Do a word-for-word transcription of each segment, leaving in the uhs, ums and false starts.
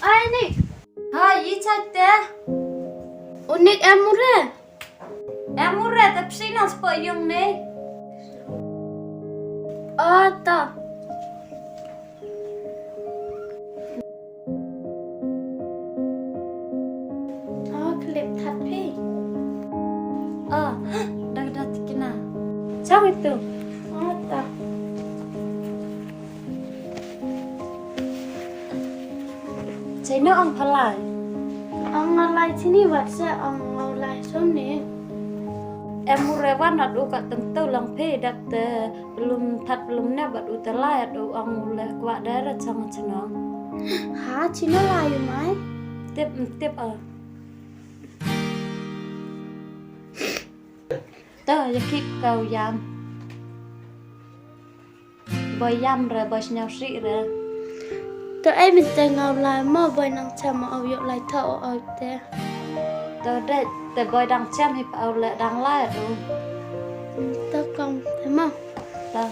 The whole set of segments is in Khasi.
Hai Nick. Hai, i chai te. U Nick em u re. Em u re, te psi nang spo yung ne. Oh, to. Oh, clip that phi. Oh, dah dah tikina. Chang itu. Oh, ta. Chai no ang phalai. Ang ngalai chini wat sa ang ngalai som ni. Em u re wan at u ka tengtau lang phi dap te. Pelum that pelum ne bad u te lai at u ong u leh kwah dei ra chang chnong. Ha, chino lai u mai? Tip, tip a. To, ya kip kau yam. Boi yam re, boi sñiaw sih re. To, ai min te ngau lai mo, boi nang chem au yok lai tho au te. To, dei, te boi dang chem hi pa au le dang lai u. To, kong te mo. Ta.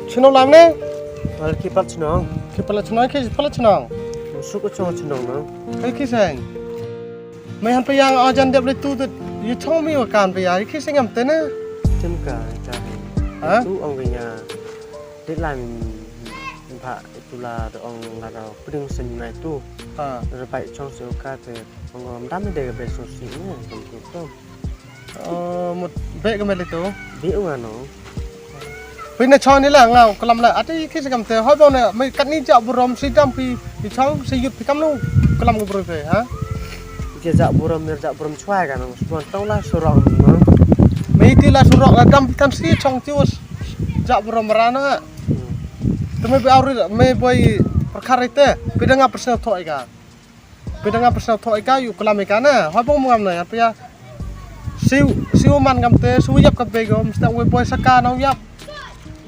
Chino lam ne? Wal ki pal chnong. Ki pal chnong, ki pal chnong. Suk chnong chnong no. Kai ki sen. Mai han payang ajan dep le tu tu. Ye chong mi wa kan payang ki sengam tene. Tem ka ta. Ha? Tu ong kanya. Dek la min ba tu la de ong la da puding sen mai tu. Ha. Rebai chong se ka te ong dam de ga be so si ne. Tum tum tum. Oh, mut be ka me le tu. Be u ano. Phi na chon ni la nga klam la ati ki se kam te hoi bong ne mai kat ni ja burom si dam phi ni chong si yut phi kam nu klam ko bro phi ha. Ki ja burom mir ja burom chwa ka no sbon tong la surok no. Mai ti la surok la dam phi kan si chong ti us ja burom rana. Te mai be auri mai boi perkara te phi da nga personal thoi ka. Phi da nga personal thok ika yu klam ika na. Hoi bong mungam na ya pia. Siu siu man ngam te siu yap ka bego mesti wei boi saka nau yap.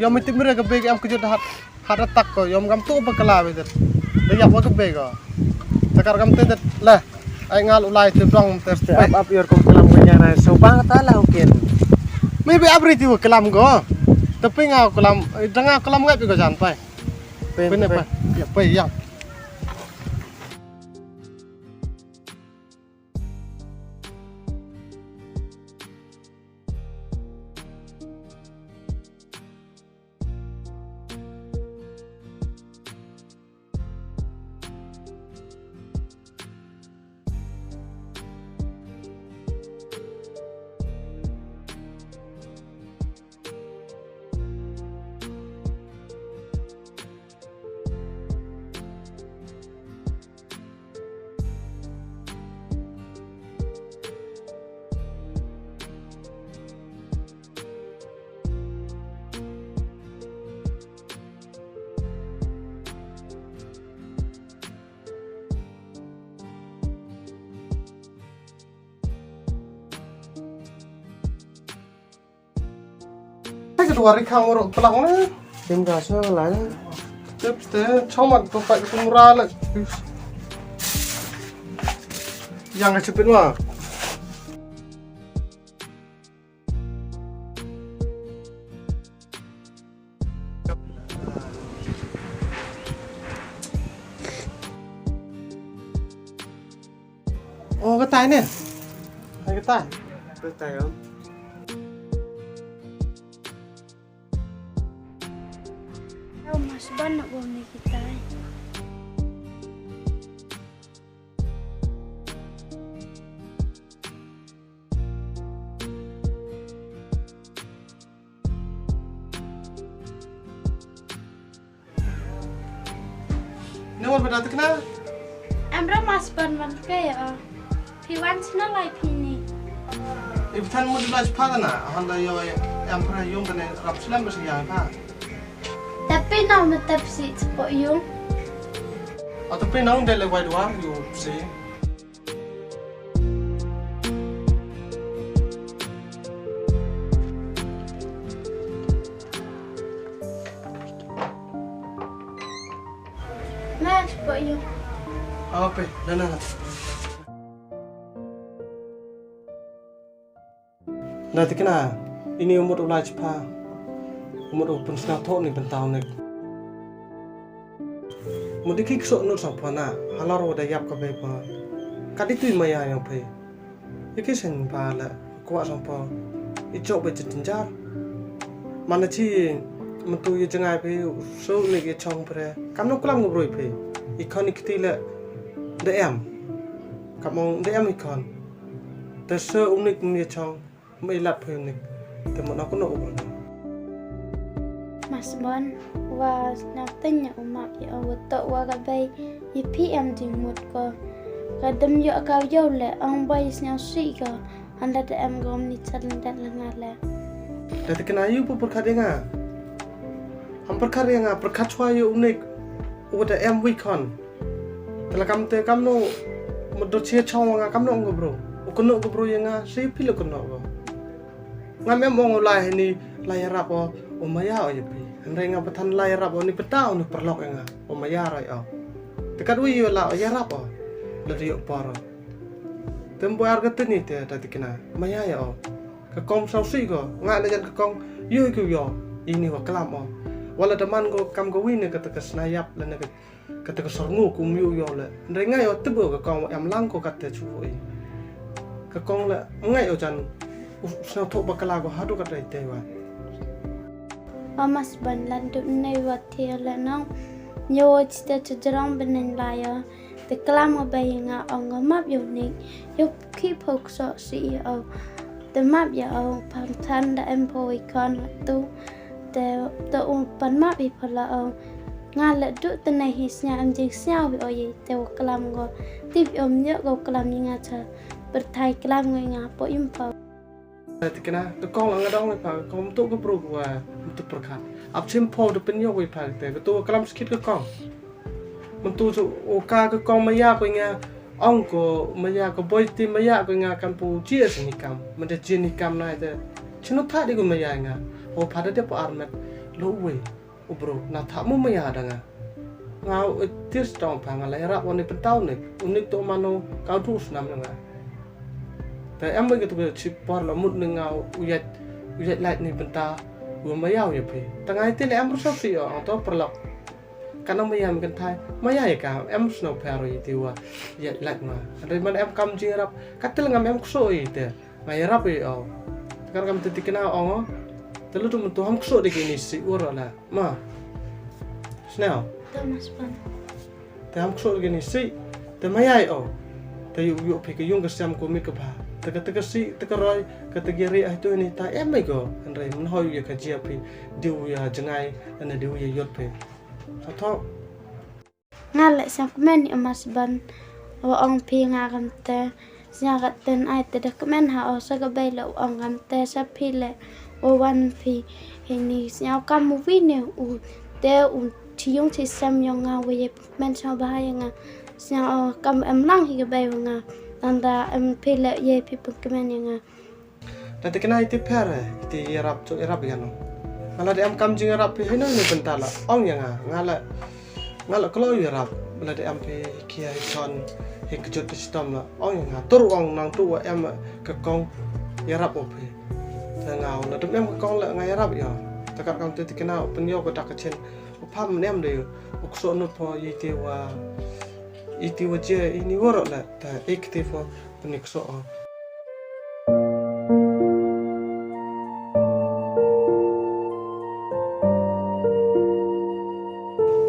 Yom iti mire ka bego em kejut hat hat atak ko yom ngam tu ba kala be det. Da yap wa ka bego. Takar ngam te det le. Ai ngal ulai te dong te. Te ap ap yor ko klam ka nyana so bang ta la hukin. Maybe abri ti wa klam ko. Tapi nga klam da nga klam ngai ko jan pai. Pai pai. Ya pai ya. Hai ka duari khang uruk telak ne. Tim ka so la ne. Tip te chomat to pai kumra le. Yang ka chipin wa. Oh, ka tai ne. Hai ka tai. Ka tai om. Mas ban nak bom ni kita. Ne wan bada tikna? Em ra mas ban man ke ya. Phi wan sna lai phi ni. Ip than mut lai pha na. Han da yo em pra yong kane rap slam bas yang pha. Tapi nang na tap si po yung. Atau pe nang de le wai dua yu si. Ba ïa. Ape, na na na. Na Tikna, ini u mut u lai chipha. U mut u pynsngewthuh ïa u Nik bynta u Nik. Mut dei ki ksoh nud sa pha na, halor wa da ïap ka bei pha. Ka dei tu i maya ïa phi. Ïa ki seng ba la kwah sngewpha. I chok ba jynjar. Mana chi myntu ïa jngai phi, so nik ïa chong pre. Kam no klam ngu broi phi. I khon i kti le da em. Kam ong da em i khon. Te so u nik ïa chong. Me lat phi u nik. Te mo na ko no u broi. Mas Bon, wa sñiaw teng ïa u map ïa u, wa toh wa ka bei ïa phi em jingmut ko. Ka dem ïoh ka ïoh le, ong bai sñiaw sih ko. Hynda da em gom ni chat lyndet la nga le. Da te kena ïa u pyrkhat ïa nga. Ham pyrkhat ïa nga, pyrkhat chwa ïa u nik. U da em wi khon. Te la kam te kam no, mo dur chi chong wa nga kam no ong ko bro. U ko no ko bro ïa nga, si phi lo ko no ko. Ngam em ong u lai hani, lai ïarap o, u maya o ïa phi. Hynrei nga ba than lai ïarap o, ni pynta o, ni pyrlok ïa nga, u maya roi o. Te kat u ïa la o ïarap o, la dei o por o. Te mbo ar ka teni te, ta te kena, maya ïa o. Ka kong saw si ko, nga la jan ka kong, ïo ïa ki ïo, ini wa klam o. Wala da man ko kam ka wi ne ka te ka sna ïap, la ne ka Kata ka sorngu kum ïu ïoh le. Hynrei ngai o tip o ka kong em lang ko kata chu i. Ka kong le ngai o jan u sngewthuh bakla ko haduh kata i te wa. Amas ban lan du nei wa te le nong. Nyo chita chajrong beneng la ya. Te klam o bai nga ong o map ïu nik. Ïu ki phok so si o. Te map ya o pam than da em po i kon tu. Te te u pan map i pala o. Nga la du te nei hi sñiaw em jing sñiaw hi o ye te u klam ngo. Tip i om ñiuh ko klam i nga cha. Pyrthai klam ngo i nga po im po. Te kena, te kong la nga dong le pa, kong tu ko bru wa, tu pyrkhat. Ap chim po de pynñiuh wi pa te, ko tu klam skit ko kong. Myntu chu u ka ka kong maya ko nga, ong ko maya ko boi ti maya ko nga kan pu jia sini kam. Mynta jia ni kam nai te. Chinu tha di ko maya nga. O pada de po armet. Lo wi. U bro, na tha mo maya da nga. Nga u tir stong pa nga la ïarap o ni pynta u nik. U nik to mano ka du snam nga. Te em ba ki tu ko chi por la mut ni nga u yat, u yat lait ni pynta. U maya u ya phi. Ta ngai te le em ru sa si o, ang to pyrlok. Ka nang maya mi kan thai, maya ïa ka, em snow phero ïa ti wa, ïa lait ma. Hynrei man em kam jing rap, ka til ngam em kso ïa te, nga ïa rap ïa o. Te kar kam te tikna ong o, te lu tu myntu ham kso de ki ni si ur la, ma. Snow. Thomas pan. Te ham kso de ki ni si, te maya ïa o. Te yu yu phi ka yung ka siam ko mit ka ba. Te ka te ka si, te ka roi, ka te ki ri ai tu ni ta em mai ko. Hynrei man hoi ïa ka jia phi, diu ïa jngai, ana diu ïa yot phi. Sa tho. Nga leh sngewkmen ïa u Mas Ban. Wa ong phi nga kam te. Sngewkat ten ai te da kmen ha o sa ka bei leh u ong kam te sa phi leh. Wa wan phi. Hini sngewkam u wi ne u. Te u chi yung chi sem yong nga wa ye kmen sngewbha ïa nga. Sngewkam em lang hi ka bei wa nga. Tang da em phi leh ye phi pynkmen ïa nga. Na te kena iti pher, iti ïarap tu ïarap ïa no. Nga la de em kam jing ïarap phi hino ni bynta la. Ong ïa nga, nga la, nga la kloi ïarap. Nga la de em phi kia hi chon, hi kjut hi chitom la. Ong ïa nga, tur ong nang tu wa em ka kong ïarap o phi. Te nga la dum em ka kong la nga ïarap ïa. Te kat kam te te kena u pynïoh ka dak ka chen. U pham nem de, u kso nut pho iti wa, iti wa je, ini warok la. Te ik ti pho. Pynïksoh.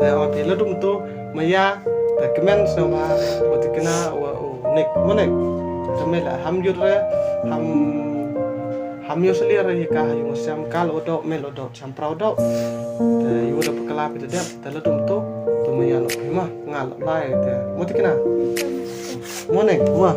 Te ong phi la dum tu maya te kmen sngewbha wa te kena wa u nik wa nik. Te me la ham yut re ham ham yus li re ka yu siam kal u dok mel u dok siam prau dok. Te yu da pakala phi te dep te la dum tu tu maya no phi ma nga la lai te wa te kena. Wa nik wa.